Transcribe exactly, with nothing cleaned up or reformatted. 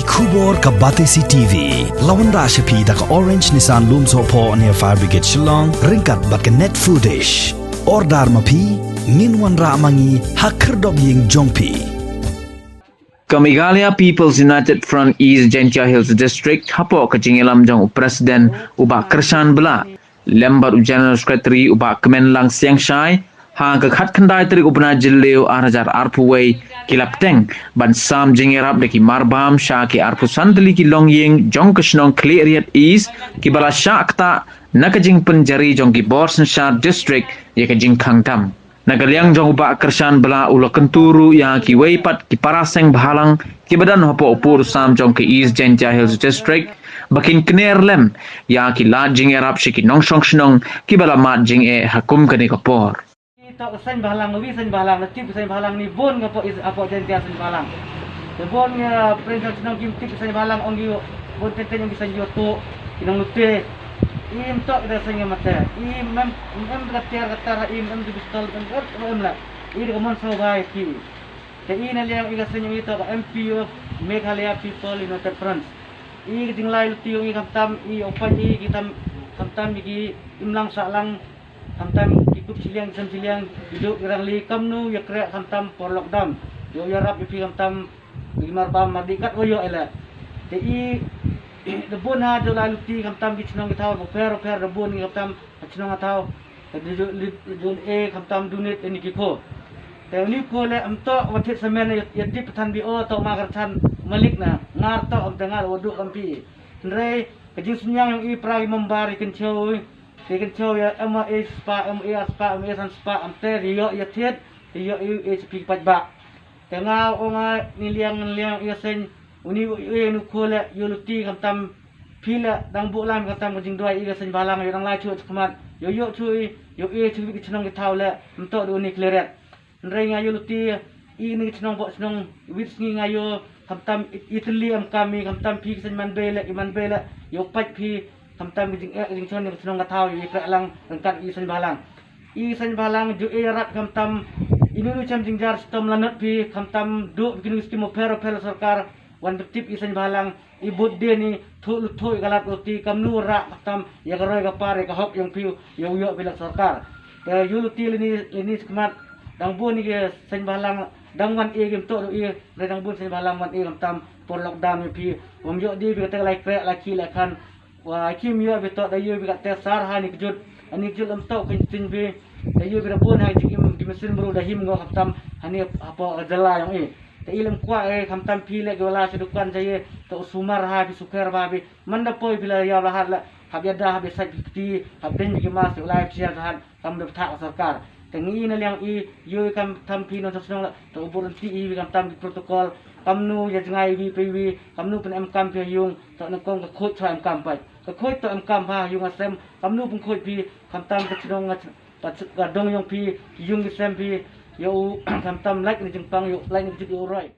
Khubor ka Batesi T V. La wanrah sha phi da ka Orange Nissan Lumsohphoh near Fire Brigade Shillong, ryngkat bad ka Net Foodish. Order ma phi, ngin wanrah ma ngi ha khyrdop ïing jong phi. Ka Meghalaya People's United Front East Jaintia Hills District, hapoh ka jingïalam jong u President u Bah Kyrshan Blah lem bad u General Secretary u Bah Kmenlang Siangshai, ha ka khatkhyndai tarik u bnai Jylliew ar hajar arphew wei, ki la bteng ban sam jingïarap da ki marbam sha ki arphew san tylli ki longïing jong ka shnong Khliehriat East, kiba la shah ktah na ka jingpynjari jong ki bor synshar district ïa ka jingkhang dam. Na ka liang jong u Bah Kyrshan Blah, u la kyntu ruh ïa kiwei pat ki para seng bhalang kiba don hapoh u pud u sam jong ka East Jaintia Hills District ba kin kner lem ïa ki lad jingïarap sha ki nongshong shnong kiba la mad jingeh ha kum kane ka por. Ito ka seng bhalang, wi seng bhalang, na tip ka seng bhalang ni bun nga hapoh East, hapoh Jaintia seng bhalang. Te bun nga prin shnong kim tip ka seng bhalang, ong ïa u bun teng teng ong ki seng ïa u tu, ki nong lute. Im tok da seng mate. Im em em ka tiar ka tar, im em du pistol, em em em la. I da ka mon saw bai ki. Te i na liang i ka seng i tok ka M P of Meghalaya People United Front. I ka jinglai luti ong i khamtam i opan i ki tam khamtam i ki imlang sahlang khamtam ki kup shiliang sam shiliang ki duk i rangli kamnu ïa kreh khamtam por lockdown. Ïoh ïarap i phi khamtam i marbam mardi kat wa ïoh ila. Te i da bun ha da la luti khamtam ki chnong ki thaw ko pher pher da bun ki khamtam chnong thaw. Te da ju li ju e khamtam dunit ini ki ko. Te ni ko le am to wa thit samen ïa tip than bi o to ma kar than malik na ngar to am te ngar wa duk am pi. Hynrei ka jingsynñiang ïong i pra i member i kynchew i kynchew ïa M A spah, M A ar spah, M A san spah, am te ri ïoh ïa thied, ri ïoh i i spi pat ba. Te nga ong nga ni liang ni liang ïa seng, uni u i nu khole ïa luti khamtam phi le dang bu lam khamtam ka jingduwai i ka seng balang ïa dang lai chu khmat, ïoh ïoh chu i, ïoh i chu i chnong ki thaw le, mto du ni kleret. Hynrei nga ïoh luti i ni chnong bo chnong wit sngi nga ïoh khamtam i tylli am kam i khamtam phi seng man bei le i man bei le ïoh pait phi khamtam ki jingeh jingchon ïa chnong ka thaw ïa i kreh lang rengkat i seng balang. I seng balang ju i rat khamtam i nu nu chem jingjar stom lanot phi khamtam du ki nu skim o pher o pher sorkar wan betip i seng balang. I bud de ni thu lu thu i galat luti kamnu ra khamtam ïa ka roi ka par ïa ka hok ïong phi ïa u ïoh bilak sorkar. Te ïoh luti lini lini khmat dang bun i seng balang dang wan i gim to i re dang bun seng balang wan i khamtam por lockdown i phi. Wam ïoh di bi ka te lai kreh lai ki lai khan wa kim ïoh bi to da ïoh bi ka te sar ha ni kjut ani kjut lam to kin tin bi da ïoh bi da bun ha jing im ki mesin bru da him ngo khamtam hani hapo ka jala ïong i. Te i lem kwah e khamtam phi le ki wala sha dukan ja ye to sumar ha bi suker ba bi man da poi phi la ïa la hat la hab ïa da hab ïa sait phi kti hab den ki mas ïa la phi sia hat kam da thak sorkar. Te ngi na liang i ïoh khamtam phi non sa snong la to u bor ti i wi khamtam ki protocol kamnu ïa jngai wi pe wi kamnu pen em kam phi yung to na kong ka khot chwa em kam pai ka khot to em kam ha yung asem kamnu pun khot phi khamtam ka chnong nga pat ka dong yong phi yung ki sem phi ïa u khamtam laik ni jingpang ïa u laik ni jingpang ïa u roi.